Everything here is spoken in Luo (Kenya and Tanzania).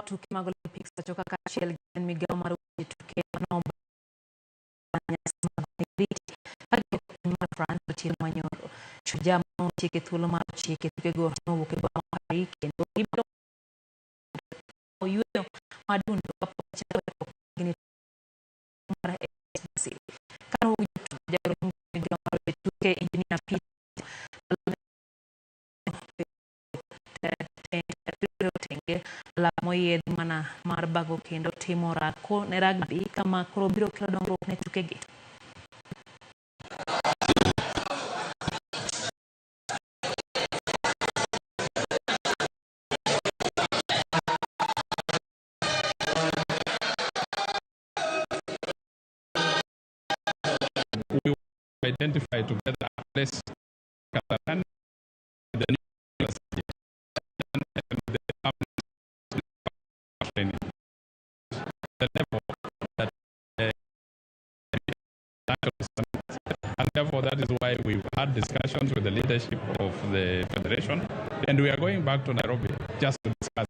Tuke mag Olympics pacho ka kaachiel gi jatend migao mar weche tuke mano nyasi mag ka giwuok e piny mar France otieno manyoro. Shujaa manotiek e thuolo mar ochiko e tukego nowuok e boma mar Paris kendo gibiro yueyo madundo kapok gichako ikruok margi ne mar AS Brazil. Kanowuok jotugo, jagoro migao mar weche tuke Engineer Peter tenge lab moyiedhi mana mar bago kendo timo orako ne rugby kama koro biro kelo dongruok ne tukegi. We identify together a place Catalan, the university, and the training. The level that and therefore that is why we've had discussions with the leadership of the federation, and we are going back to Nairobi just to discuss.